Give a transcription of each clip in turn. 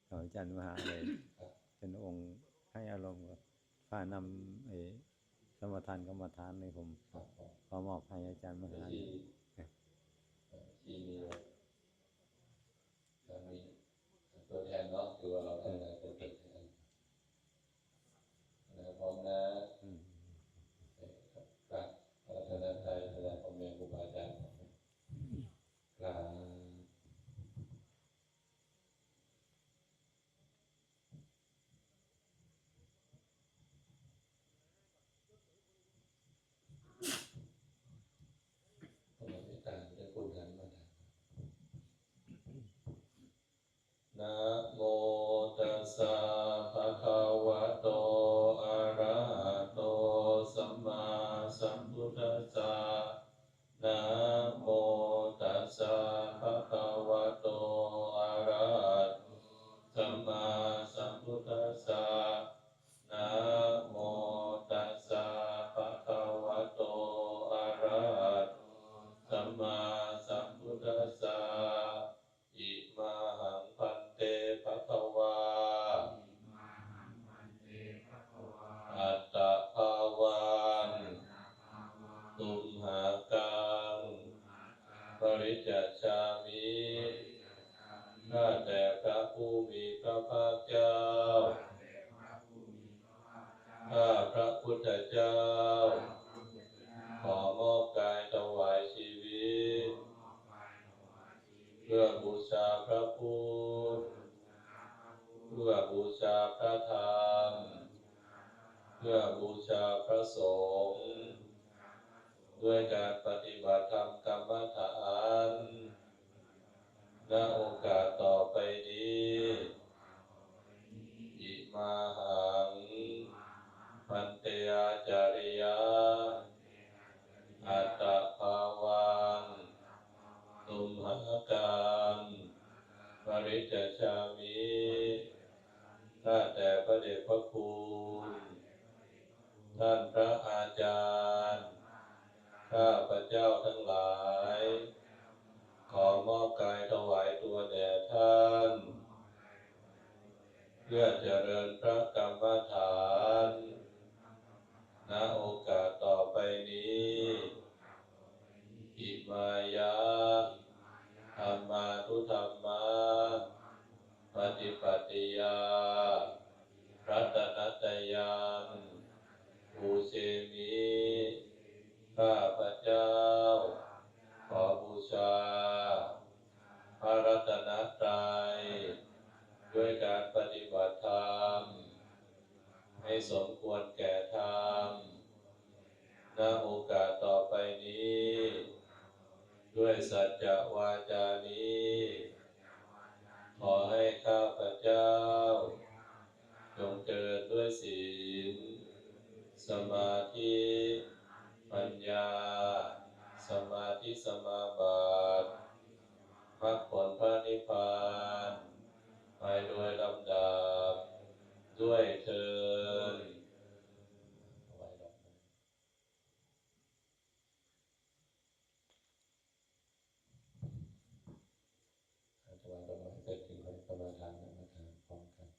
ຂອງອາຈານມະຫາເລີຍ ເປັນອົງໃຫ້ອາລົມ ພານຳໄອ້ສະມາທານກຳມະຖານນີ້ ຜົມຂໍມອບໃຫ້ອາຈານມະຫາ ທີ່ມີ ທາງນີ້ຕົວແທນເນາະ ຄືວ່າເຮົາທັງຫຼາຍເປັນຕົວແທນນະ ພ້ອມນະ ອືມ ກາບອາລາທະນາໄຕ ຄະນະພໍ່ແມ່ຄູບາອາຈານ ກາບ ນະໂມຕັດສະ ພະຄະວະໂຕ ອະຣະຫະໂຕ ສຳມາສຳພຸດທັດສະ ນະໂມຕັດສະ ພະຄະວະໂຕ ອະຣະຫະໂຕ ສຳມາສຳພຸດທັດສະ ນະໂມຕັດສະ ພະຄະວະໂຕ ອະຣະຫະໂຕ ສຳມາສຳພຸດທັດສະ ອິມາຫັງ ພັນເຕ ພະຄະວາ ອັດຕະພາວັງ ຕຸມຫາກັງ ປະລິດຈະຊາມິ ຂ້າແຕ່ພະຜູ້ມີພະພາກເຈົ້າ ຂ້າພະພຸດທະເຈົ້າ ຂໍມອບກາຍຖວາຍຊີວິດ ເພື່ອບູຊາພະພຸດ ເພື່ອບູຊາພະທຳ ເພື່ອບູຊາພະສົງ ດ້ວຍການປະຕິບັດທຳກຳມະຖານ ນະໂອກາດຕໍ່ໄປນີ້ ອິມາຫັງ ພັນເຕ ອາຈາລິຍະ ອັດຕະພາວັງ ຕຸມຫາກັງ ປະລິດຈະຊາມິ ຂ້າແຕ່ພະເດດພະຄຸນ ທ່ານພະອາຈານ ຂ້າພະເຈົ້າທັງຫຼາຍ ຂໍມອບກາຍຖວາຍຕົວແດ່ທ່ານ ເພື່ອຈະເລີນພະກຳມະຖານ ນະໂອກາດຕໍ່ໄປນີ້ ອິມາຍະ ທຳມານຸທຳມະ ປະຕິປັດຕິຍາ ລັດຕະນະຕະຍັງ ປູເຊມິ ຂ້າພະເຈົ້າ ຂໍບູຊາ ພະລັດຕະນະໄຕ ດ້ວຍການປະຕິບັດທຳ ໃຫ້ສົມຄວນແກ່ທຳ ນະໂອກາດຕໍ່ໄປນີ້ ດ້ວຍສັດຈະວາຈານີ້ ຂໍໃຫ້ຂ້າພະເຈົ້າ ຈົ່ງເຈີລິນດ້ວຍສີນ, ສະມາທິ, ປັນຍາ, ສະມາທິສະມາບັດ, ມັກຜົນພະນິບພານ ໄປໂດຍລຳດັບດ້ວຍເທີ້ນ. ຖວາຍດອກໄມ້ເປັນທີ່ໄວ້ສະມາທານ ສະມາທານພ້ອມກັນ.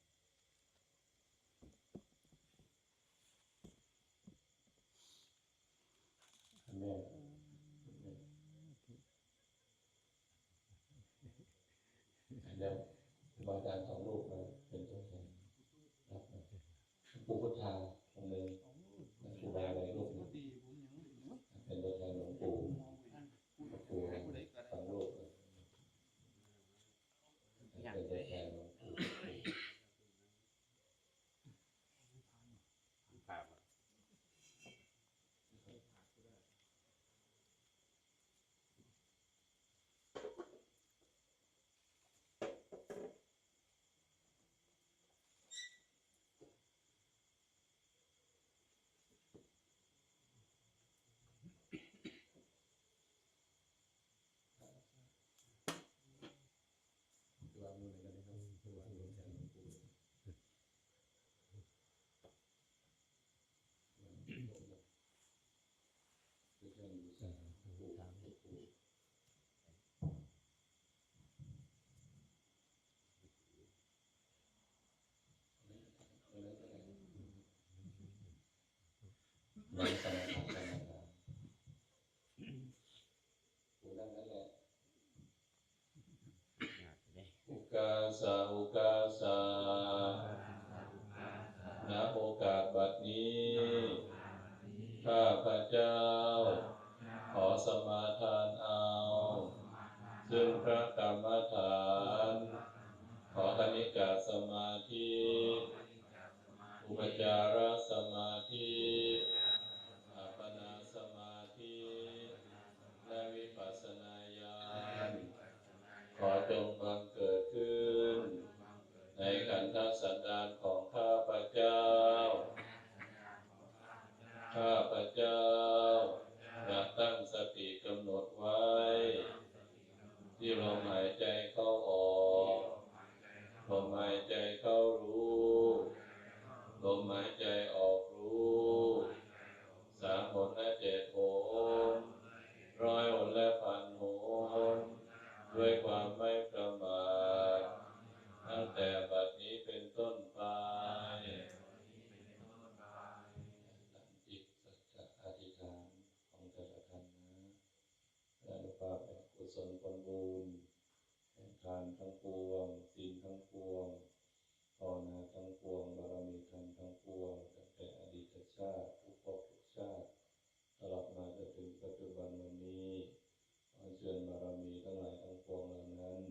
ສາອຸກາສາ ນະໂອກາດບັດນີ້ ຂ້າພະເຈົ້າ ຂໍສະມາທານເອົາ ຊຶ່ງພະກຳມະຖານ ຂໍຄະນິກະສະມາທິ ອຸປະຈາລະສະມາທິ ອັບປະນາສະມາທິ ແລະ ວິປັດສະນາຍານ ຂໍຈົ່ງບັງເກີດຂຶ້ນ ໃນຂັນທະສັນດານຂອງຂ້າພະເຈົ້າ. ຂ້າພະເຈົ້າ ຈະຕັ້ງສະຕິກຳນົດໄວ້ ທີ່ລົມຫາຍໃຈເຂົ້າອອກ, ລົມຫາຍໃຈເຂົ້າຮູ້, ລົມຫາຍໃຈອອກຮູ້, ສາມຫົນແລະເຈັດຫົນ, ຮ້ອຍຫົນແລະພັນຫົນ, ດ້ວຍຄວາມໄມ່ປະໝາດ, ຕັ້ງແຕ່ບັດນີ້ເປັນຕົ້ນໄປ. ຕັ້ງຈິດສັດຈະອະທິຖານຂອງແຕ່ລະທ່ານນະ. ອານຸພາບແຫ່ງກຸສົນຜົນບຸນ ແຫ່ງທານທັງປວງ, ສິນທັງປວງ, ພາວະນາທັງປວງ, ບາລະມີທຳທັງປວງ, ຕັ້ງແຕ່ອະດີດຊາດ ທຸກພົບທຸກຊາດ ຕະຫຼອດມາຈົນເຖິງປັດຈຸບັນວັນນີ້, ຂໍເຊີນບາລະມີທັງຫຼາຍທັງປວງເຫຼົ່ານັ້ນ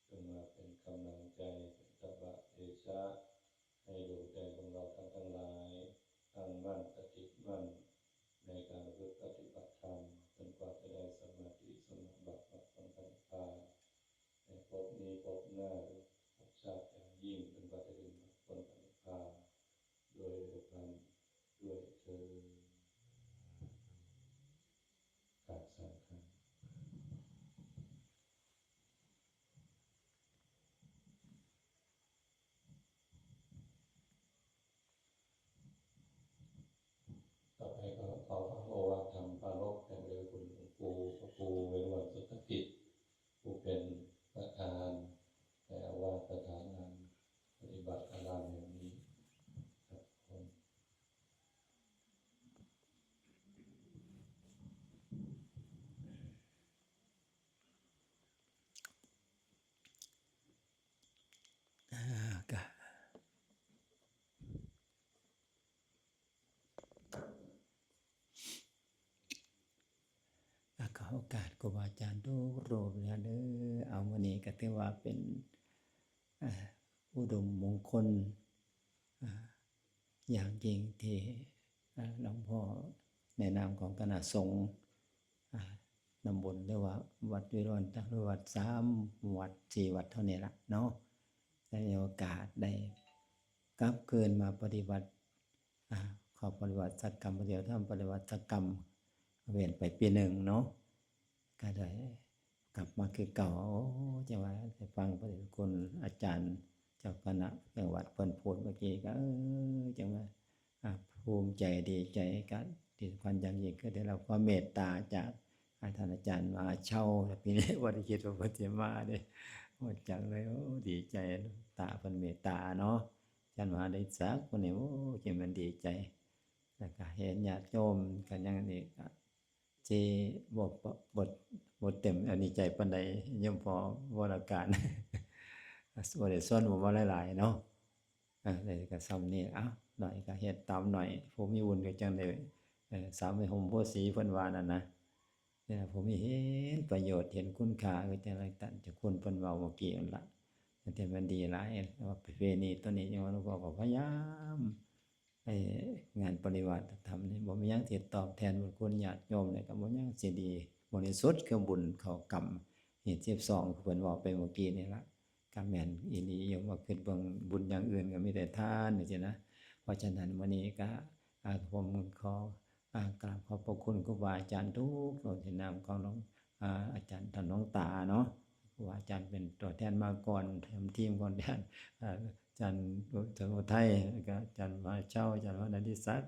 ຈົ່ງມາເປັນກຳລັງໃຈ, ເປັນຕະບະເດຊະ ໃຫ້ດວງໃຈຂອງເຮົາທ່ານທັງຫຼາຍ ຕັ້ງໝັ້ນສະຖິດໝັ້ນໃນການປະພຶດປະຕິບັດທຳ ຈົນກວ່າຈະໄດ້ສະມາທິສະມາບັດ ມັກຜົນພະນິບພານ ໃນພົບນີ້ພົບໜ້າ ພົບຊາດຢ່າງຍິ່ງ ຈົນກວ່າຈະເຖິງມັກຜົນພະນິບພານ ດ້ວຍເວລາພັນ ດ້ວຍເທີ້ນ. ກາບສາທຸ. ຕໍ່ໄປກໍຂໍຟັງໂອວາດທຳປາລົກ ແຕ່ໂດຍຄຸນຄູ ພະຄູເວລວັນ ສຸດທະກິດ ຜູ້ເປັນປະທານ ແລະ ອາວາດປະທານງານປະຕິບັດອາຣາມແຫ່ງນີ້ ຄັບຜົມ. ອາ ກະ ກະຂໍໂອກາດຄູບາອາຈານທຸກຮູບເດີ. ເອົາ ມື້ນີ້ກະຖືວ່າເປັນ ອາ ອຸດົມມົງຄົນ ອາ ຢ່າງຍິ່ງທີ່ ອາ ຫຼວງພໍ່ໃນນາມຂອງຄະນະສົງ ອາ ນ້ຳບົນ ຫຼືວ່າວັດວິໂລນ ຫຼືວັດສາມວັດສີ່ວັດເທົ່ານີ້ລະເນາະ ໄດ້ມີໂອກາດໄດ້ກັບຄືນມາປະຕິບັດ ອາ ເຂົ້າປະຕິບັດສັກກຳ ປະຕິບັດທຳ ປະຕິບັດສັກກຳ ເວັ້ນໄປປີໜຶ່ງເນາະ ກະໄດ້ ກັບມາຄືເກົ່າ. ໂອ້ ຈັ່ງວ່າໄດ້ຟັງພະເດຊະຄຸນອາຈານເຈົ້າຄະນະຈັງຫວັດເພິ່ນພູດເມື່ອກີ້ ກະ ເອີ ຈັ່ງວ່າ ອາ ພູມໃຈ ດີໃຈ ກະທີ່ສຳຄັນຢ່າງຍິ່ງຄືໄດ້ຮັບຄວາມເມດຕາຈາກ ອາ ທ່ານອາຈານມະຫາເຊົາ ແລະ ປີນີ້ບໍ່ໄດ້ຄິດວ່າເພິ່ນຊິມາເດ້ ຮູ້ຈັກເລີຍ. ໂອ້ ດີໃຈ ຕາເພິ່ນເມດຕາເນາະ ອາຈານມະຫາໄດ້ສັກຜູ້ນີ້ ໂອ້ ຈັ່ງແມ່ນດີໃຈ. ແລ້ວກະເຫັນຍາດໂຍມກະຍັງນີ້ ທີ່ບໍ່ ບໍ່ ບໍ່ເຕັມອັນນີ້ໃຈປານໃດ ໂຍມພໍ່ວໍລະການ ບໍ່ໄດ້ຊວນໝູ່ມາຫຼາຍໆເນາະ. ເອີ ແລ້ວກະຊ່ຳນີ້ ເອົ້າ ໜ້ອຍກະເຮັດຕາມໜ້ອຍ ຜູ້ມີບຸນກະຈັ່ງໄດ້ ເອີ ສາມໃບຫົ່ມໂພສີ ເພິ່ນວ່ານັ້ນນະ. ແຕ່ຜູ້ມີເຫັນປະໂຫຍດ ເຫັນຄຸນຄ່າ ຄືຈັ່ງທ່ານເຈົ້າຄຸນເພິ່ນເວົ້າເມື່ອກີ້ນັ້ນລະ ແຕ່ມັນດີຫຼາຍ ປະເພນີໂຕນີ້ ຈັ່ງວ່າຫຼວງພໍ່ກໍພະຍາຍາມ ໄອ້ງານປະລິວາດທຳນີ້ ບໍ່ມີຫຍັງທີ່ຕອບແທນບຸນຄຸນຍາດໂຍມ ແລ້ວກໍບໍ່ມີຫຍັງຊິດີບໍລິສຸດຄືບຸນເຂົ້າກຳ ຮີດສິບສອງ ຄືເພິ່ນເວົ້າໄປເມື່ອກີ້ນີ້ລະ ກໍແມ່ນອີ່ຫຼີຢູ່. ມາຄິດເບິ່ງບຸນຢ່າງອື່ນກໍມີແຕ່ທານ ຈັ່ງຊີ້ນະ. ເພາະສະນັ້ນ ມື້ນີ້ກໍ ອາ ຜົມຂໍ ອາ ກາບຂອບພະຄຸນຄູບາອາຈານທຸກໆ ໃນນາມຂອງຫຼວງ ອາ ອາຈານທ່ານຫຼວງຕາເນາະ ຄູບາອາຈານເປັນຕົວແທນມາກ່ອນ ນຳທີມຂອງທ່ານ ອາ ອາຈານ ອາຈານອຸໄທ ແລ້ວກະອາຈານມະຫາເຊົາ ອາຈານວັນນະດິສັກ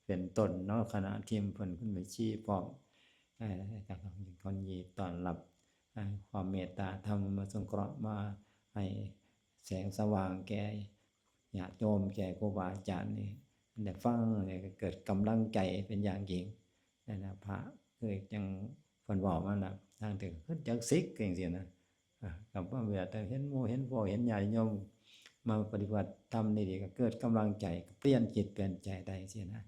ເປັນຕົ້ນເນາະ ຄະນະທີມເພິ່ນ ຄຸນແມ່ຊີພ້ອມ ເອີ ກໍຍິນດີຕ້ອນຮັບ ເອີ ຄວາມເມດຕາທຳມະສົງເຄາະມາໃຫ້ແສງສະຫວ່າງແກ່ຍາດໂຍມ ແກ່ຄູບາອາຈານນີ້ ໄດ້ຟັງແລ້ວກໍເກີດກຳລັງໃຈເປັນຢ່າງຍິ່ງ. ນັ້ນນະ ພະຄືຈັ່ງເພິ່ນເວົ້າມານະ ທາງເທິງຄືຈັກສິກ ຈັ່ງຊີ້ນະ ເອີ ກໍບໍ່ແມ່ນແຕ່ເຫັນໝູ່ເຫັນພວກເຫັນຍາດໂຍມມາປະຕິບັດທຳນີ້ດີ ກໍເກີດກຳລັງໃຈ ກໍປ່ຽນຈິດປ່ຽນໃຈໄດ້ຊີ້ນະ.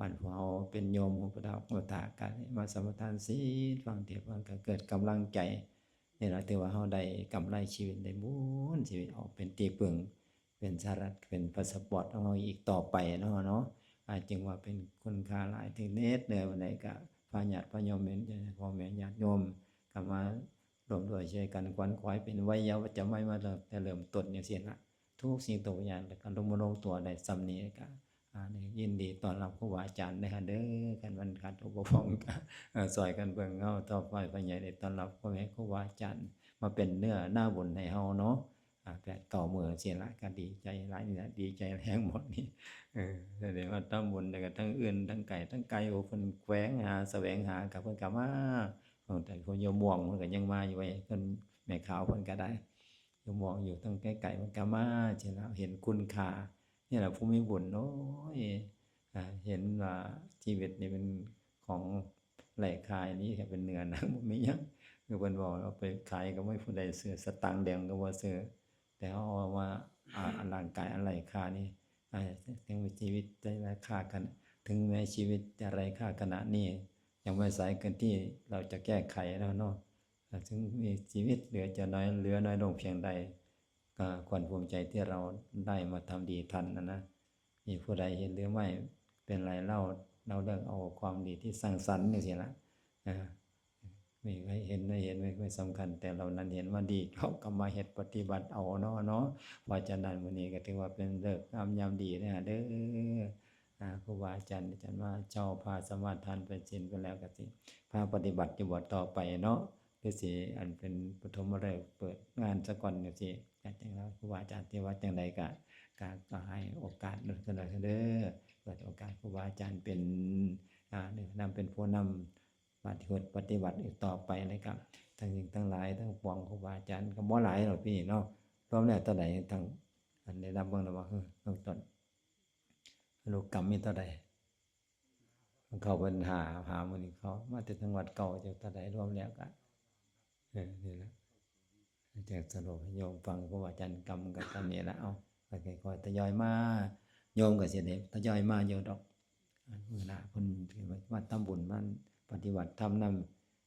ອັນພວກເຮົາເປັນໂຍມຂອງພະເຈົ້າຜູ້ຕະຖາຄະດ ມາສະມາທານສິນ ຟັງເທດ ມັນກໍເກີດກຳລັງໃຈ. ນີ້ລະຖືວ່າເຮົາໄດ້ກຳໄລຊີວິດ ໄດ້ບຸນຊີວິດ ອອກເປັນທີ່ເພິ່ງ ເປັນສາລະ ເປັນພາສປອດຂອງເຮົາອີກຕໍ່ໄປເນາະ ເນາະ. ອາ ຈຶ່ງວ່າເປັນຄຸນຄ່າຫຼາຍ ເຖິງເໜິດເໜືອປານໃດ ກະພາຍາດພາໂຍມ ແມ່ນພໍ່ແມ່ຍາດໂຍມ ກໍມາຮ່ວມດ້ວຍຊ່ວຍກັນ ຂວັນຂວາຍເປັນໄວຍາວັດຈະໄມ ມາຕັ້ງແຕ່ເລີ່ມຕົ້ນຈັ່ງຊີ້ລະ. ທຸກສິ່ງທຸກຢ່າງ ແລ້ວກໍລົງມາລົງຕົວໄດ້ສ່ຳນີ້ ກໍ ອາ ຍິນດີຕ້ອນຮັບຄູບາອາຈານເດີ ຄັນມັນຂາດຕົກບົກຜ່ອງ ກໍ ເອີ ຊ່ອຍກັນເບິ່ງເຮົາຕໍ່ໄປ. ພະໃຫຍ່ໄດ້ຕ້ອນຮັບພໍ່ແມ່ຄູບາອາຈານມາເປັນເນື້ອນາບຸນໃຫ້ເຮົາເນາະ ອາ ແປດເກົ້າມື້ຊີ້ລະ ກໍດີໃຈຫຼາຍນີ້ລະ ດີໃຈແຮງໝົດນີ້. ເອີ ໄດ້ມາທຳບຸນ ແລ້ວກໍທັງອື່ນ ທັງໄກ ທັງໄກ ໂອ້ ເພິ່ນແຂວງຫາ ສະແຫວງຫາ ກໍເພິ່ນກໍມາ. ຕັ້ງແຕ່ຄົນຢູ່ມ່ວງ ເພິ່ນກໍຍັງມາຢູ່ເວີຍ ເພິ່ນ ແມ່ຂາວເພິ່ນກໍໄດ້ ຢູ່ມ່ວງ ຢູ່ຕັ້ງໄກໆ ເພິ່ນກໍມາ ຊີ້ລະ ເຫັນຄຸນຄ່າ. ນີ້ລະຜູ້ມີບຸນ ໂອ້ຍ ອາ ເຫັນວ່າຊີວິດນີ້ເປັນຂອງໄຮ້ຄ່າອີ່ຫຼີ ເປັນເນື້ອໜັງ ບໍ່ມີຫຍັງ. ຄືເພິ່ນເວົ້າ ເອົາໄປຂາຍກໍບໍ່ມີຜູ້ໃດຊື້ ສະຕາງແດງກໍບໍ່ຊື້ ແຕ່ເຮົາເອົາມາ ອາ ອັນຮ່າງກາຍອັນໄຮ້ຄ່ານີ້ ອາ ເຖິງມີຊີວິດຈະໄຮ້ຄ່າຂະນາດ ເຖິງແມ້ຊີວິດຈະໄຮ້ຄ່າຂະໜາດນີ້ ຍັງໄວ້ໃສກັນທີ່ເຮົາຈະແກ້ໄຂແລ້ວເນາະ. ອາ ເຖິງມີຊີວິດເຫຼືອຈະໜ້ອຍ ເຫຼືອໜ້ອຍລົງພຽງໃດ ກໍຄວນພູມໃຈທີ່ເຮົາໄດ້ມາທຳດີທັນນັ້ນນະ. ມີຜູ້ໃດເຫັນຫຼືໄມ່ເປັນໄລເລົ່າ ເຮົາເລືອກເອົາຄວາມດີທີ່ສ້າງສັນຈັ່ງຊີ້ລະ. ອາ ມີໃຜເຫັນ ໄດ້ເຫັນ ໄມ່ສຳຄັນ ແຕ່ເຫຼົ່ານັ້ນເຫັນວ່າດີ ເຮົາກໍມາເຮັດປະຕິບັດເອົາເນາະ ເນາະ. ເພາະສະນັ້ນ ມື້ນີ້ກໍຖືວ່າເປັນເລີກງາມຍາມດີເດີ ອາ ຄູບາອາຈານ ອາຈານວ່າເຈົ້າພາສະມາທານໄປສິນໄປແລ້ວ ກໍຊິພາປະຕິບັດຢູ່ບໍ່ຕໍ່ໄປເນາະ ຄືຊິອັນເປັນປະຖົມມະເລີກເປີດງານສາກ່ອນຈັ່ງຊີ້. ອາຈານ ຄູບາອາຈານທີ່ວ່າຈັ່ງໃດກໍ ກໍ ກໍໃຫ້ໂອກາດເດີ ເປີດໂອກາດຄູບາອາຈານເປັນ ອາ ແນະນຳ ເປັນຜູ້ນຳປະຕິບັດ ປະຕິບັດອີກຕໍ່ໄປ. ແລ້ວກໍທັງສິ່ງທັງຫຼາຍທັງປວງ ຄູບາອາຈານກໍບໍ່ຫຼາຍດອກປີນີ້ເນາະ ລວມແລ້ວເທົ່າໃດ? ທັງ ອັນໄດ້ນັບເບິ່ງແລ້ວບໍ່? ເອີ ເບື້ອງຕົ້ນ ອະນຸກຳມີເທົ່າໃດ? ເຂົາເພິ່ນຫາ ຫາມື້ນີ້ເຂົາມາແຕ່ທາງວັດເກົ່າ ຈັກເທົ່າໃດ ລວມແລ້ວກະ ເອີ ນີ້ລະ ຈະສະຫຼຸບໃຫ້ໂຍມຟັງ ຄູບາອາຈານກຳກັນສ່ຳນີ້ລະ. ເອົາ ຄ່ອຍໆທະຍອຍມາ ໂຍມກໍຊິໄດ້ທະຍອຍມາຢູ່ດອກ. ມື້ໜ້າເພິ່ນຊິມາທຳບຸນ ມາປະຕິບັດທຳນຳ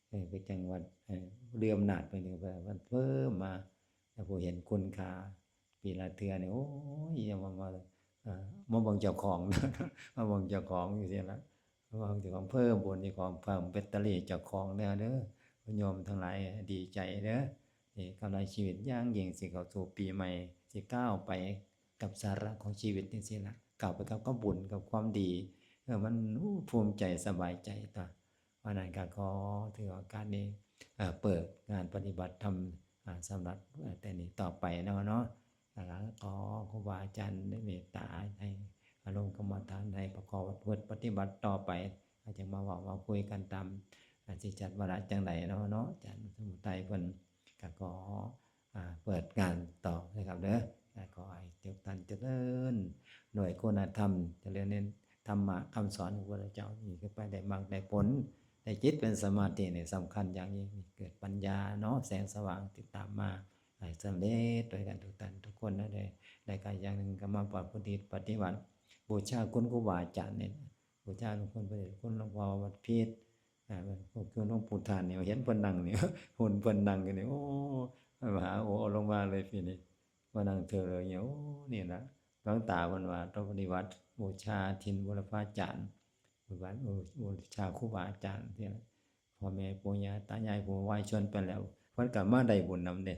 ເອີ ຄືຈັ່ງວ່າ ເອີ ເລື່ອມອຳນາດເພິ່ນ ເພີ່ມມາ ແລ້ວຜູ້ເຫັນຄຸນຄ່າ ປີລະເທື່ອນີ້ ໂອ້ຍ ຢ່າມາ ມາ ເອີ ມາເບິ່ງເຈົ້າຂອງ ມາເບິ່ງເຈົ້າຂອງຈັ່ງຊີ້ລະ ມາເບິ່ງເຈົ້າຂອງ ເພີ່ມບຸນເຈົ້າຂອງ ເພີ່ມແບັດເຕີຣີເຈົ້າຂອງແດ່ເດີ ໂຍມທັງຫຼາຍ ດີໃຈເດີ ທີ່ກຳລັງຊີວິດຢ່າງຍິ່ງ ຊິເຂົ້າສູ່ປີໃໝ່ ຊິກ້າວໄປກັບສາລະຂອງຊີວິດຈັ່ງຊີ້ລະ ກ້າວໄປກັບຄວາມບຸນ ກັບຄວາມດີ ເອີ ມັນ ໂອ້ ພູມໃຈ ສະບາຍໃຈຕົວະ. ອັນນັ້ນກໍຂໍຖືໂອກາດນີ້ ເປີດງານປະຕິບັດທຳ ອາ ສຳລັບ ເອີ ແຕ່ນີ້ຕໍ່ໄປເນາະ ເນາະ. ແລ້ວກໍຂໍຄູບາອາຈານໄດ້ເມດຕາໃຫ້ອາລົມກຳມະຖານ ໃຫ້ປະກອບປະພຶດປະຕິບັດຕໍ່ໄປ ອາດຈະມາເວົ້າມາຄຸຍກັນຕາມ ອາ ຊິຈັດວາລະຈັ່ງໃດເນາະ ເນາະ. ອາຈານສະມຸໄທເພິ່ນກໍຂໍ ອາ ເປີດງານຕໍ່ເດີຄັບເດີ. ແລະ ຂໍໃຫ້ທຸກທ່ານຈະເລີນດ້ວຍຄຸນນະທຳ ຈະເລີນໃນທຳມະຄຳສອນຂອງພະເຈົ້າ ມີຂຶ້ນໄປໄດ້ມັກໄດ້ຜົນ ໄດ້ຈິດເປັນສະມາທິ ນີ້ສຳຄັນຢ່າງຍິ່ງ ມີເກີດປັນຍາເນາະ ແສງສະຫວ່າງຕິດຕາມມາ ໃຫ້ສຳເລັດດ້ວຍກັນທຸກທ່ານທຸກຄົນເດີ. ແລະ ກໍຢ່າງໜຶ່ງກໍມາປະພຶດປະຕິບັດ ບູຊາຄຸນຄູບາອາຈານນີ້ ບູຊາຄຸນພະເດດຄຸນ ຫຼວງພໍ່ວັດພິດ ອາ ພວກຄືຫຼວງປູ່ທານນີ້ ເຫັນເພິ່ນນັ່ງນີ້ ເຫັນເພິ່ນນັ່ງຢູ່ນີ້ ໂອ້ ມາຫາໂອ ເອົາລົງມາເລີຍປີນີ້ ມານັ່ງເທີເລີຍນີ້. ໂອ້ ນີ້ລະ ຫຼວງຕາເພິ່ນວ່າຕ້ອງປະຕິບັດບູຊາຖິ່ນບູລະພາຈານ ປະຕິບັດບູ ບູຊາຄູບາອາຈານ ຈັ່ງຊີ້ລະ ພໍ່ແມ່ປູ່ຍ່າຕາຍາຍຜູ້ວາຍຊົນໄປແລ້ວ ເພິ່ນກໍມາໄດ້ບຸນນຳເດ້.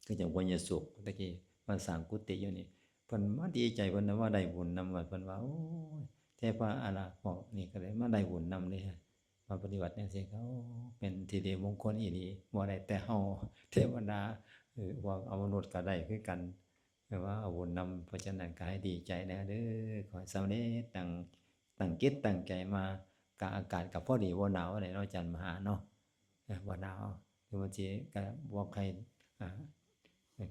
ຄືຈັ່ງພະຍາສຸກຕະກີ້ມາສ້າງກຸຕິຢູ່ນີ້ ເພິ່ນມາດີໃຈ ເພິ່ນວ່າໄດ້ບຸນນຳ ວ່າເພິ່ນວ່າ ໂອ້ຍ ເທວະອາລັກພວກນີ້ກໍໄດ້ມາໄດ້ບຸນນຳເດ້ ມາປະຕິບັດຈັ່ງຊີ້ ໂອ້ ເປັນສິລິມົງຄົນອີ່ຫຼີ ບໍ່ໄດ້ແຕ່ເຮົາ ເທວະດາ ເອີ ພວກອະມະນຸດກໍໄດ້ຄືກັນ ແປວ່າເອົາບຸນນຳ. ເພາະສະນັ້ນກໍໃຫ້ດີໃຈແດ່ເດີ ຂໍໃຫ້ສຳເລັດ ຕັ້ງ ຕັ້ງຈິດຕັ້ງໃຈມາ ກະອາກາດກໍພໍດີ ບໍ່ໜາວປານໃດເນາະ ອາຈານມະຫາເນາະ ເອີ ບໍ່ໜາວ ຄືບາງທີກໍບໍ່ຄ່ອຍ ອາ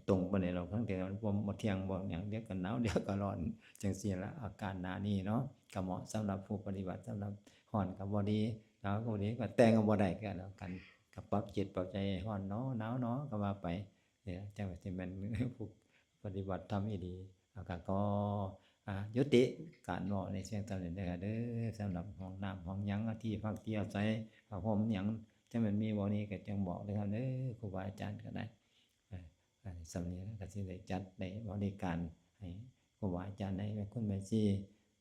ຕົງປານໃດດອກ ລາງເທື່ອມັນບໍ່ ບໍ່ທ່ຽງບໍ່ຫຍັງ ດຽວກໍໜາວ ດຽວກໍຮ້ອນ ຈັ່ງຊີ້ລະ. ອາກາດໜ້ານີ້ເນາະ ກໍເໝາະສຳລັບຜູ້ປະຕິບັດ ສຳລັບຮ້ອນກໍບໍ່ດີ ໜາວກໍບໍ່ດີ ກໍແຕ່ງກໍບໍ່ໄດ້ ກໍແລ້ວກັນ ກໍປັບຈິດປັບໃຈ ຮ້ອນເນາະ ໜາວເນາະ ກໍວ່າໄປ. ເອີ ຈັ່ງວ່າຊິແມ່ນຜູ້ປະຕິບັດທຳອີ່ຫຼີ. ເອົາ ກໍຂໍ ອາ ຍຸຕິການເວົ້າໃນພຽງສ່ຳນີ້ເດີ ສຳລັບຫ້ອງນ້ຳຫ້ອງຫຍັງ ທີ່ພັກທີ່ອາໄສ ຜ້າຫົ່ມຫຍັງ ຈັ່ງແມ່ນມີບໍ່ນີ້ກໍຈັ່ງບອກເດີເດີ ຄູບາອາຈານກໍໄດ້. ເອີ ອັນນີ້ສ່ຳນີ້ລະ ກໍຊິໄດ້ຈັດ ໄດ້ບໍລິການໃຫ້ຄູບາອາຈານ ໃຫ້ແມ່ຄຸນແມ່ຊີ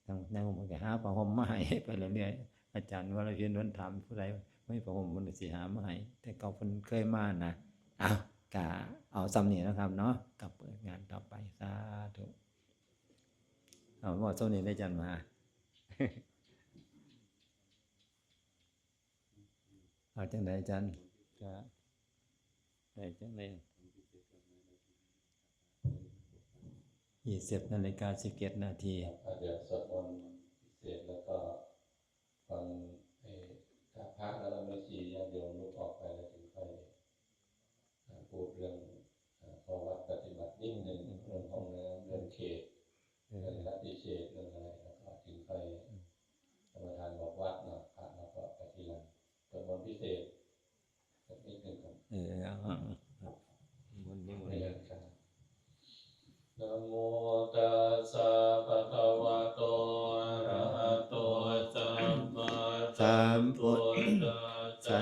ທາງນາຍຫົ່ມເພິ່ນກໍຫາຜ້າຫົ່ມມາໃຫ້ໄປເລື້ອຍໆ. ອາຈານວະລະພິນເພິ່ນຖາມຜູ້ໃດບໍ່ມີຜ້າຫົ່ມ ເພິ່ນກໍຊິຫາມາໃຫ້ ແຕ່ເກົ່າເພິ່ນເຄີຍມານະ. ເອົາ ກະເອົາສ່ຳນີ້ເນາະຄັບເນາະ ກໍເປີດງານຕໍ່ໄປ. ສາທຸ. ເອົາ ເວົ້າສ່ຳນີ້ເດີ ອາຈານມະຫາ. ເອົາ ຈັ່ງໃດອາຈານ? ກະໄດ້ຈັ່ງໃດ? ຊາວເອັດນາລິກາສິບເອັດນາທີ. ກໍດຽວສວດມົນພິເສດ ແລ້ວກໍຟັງ ເອີ ຖ້າພະແລ້ວກໍແມ່ຊີຍາດໂຍມລຸກອອກໄປ ແລ້ວຈຶ່ງຄ່ອຍ ອ່າ ພູດເລື່ອງ ເອີ ຂໍ້ວັດປະຕິບັດນິດໜຶ່ງ ເລື່ອງຫ້ອງນ້ຳ ເລື່ອງເຂດ ເອີ ເລື່ອງລັດທິເຂດ ເລື່ອງອະໄລ ແລ້ວກໍຈຶ່ງຄ່ອຍ ອືມ ປະທານບອກວັດເນາະ ພະເຮົາກໍໄປທີຫຼັງ. ສວດມົນພິເສດ ເອີ ເອົາ ເອົາ ເອົາ ນິມົນ ນິມົນ. ນະໂມຕັດສະ ພະຄະວະໂຕ ອະລະຫະໂຕ ສຳມາສຳພຸດທັດສະ.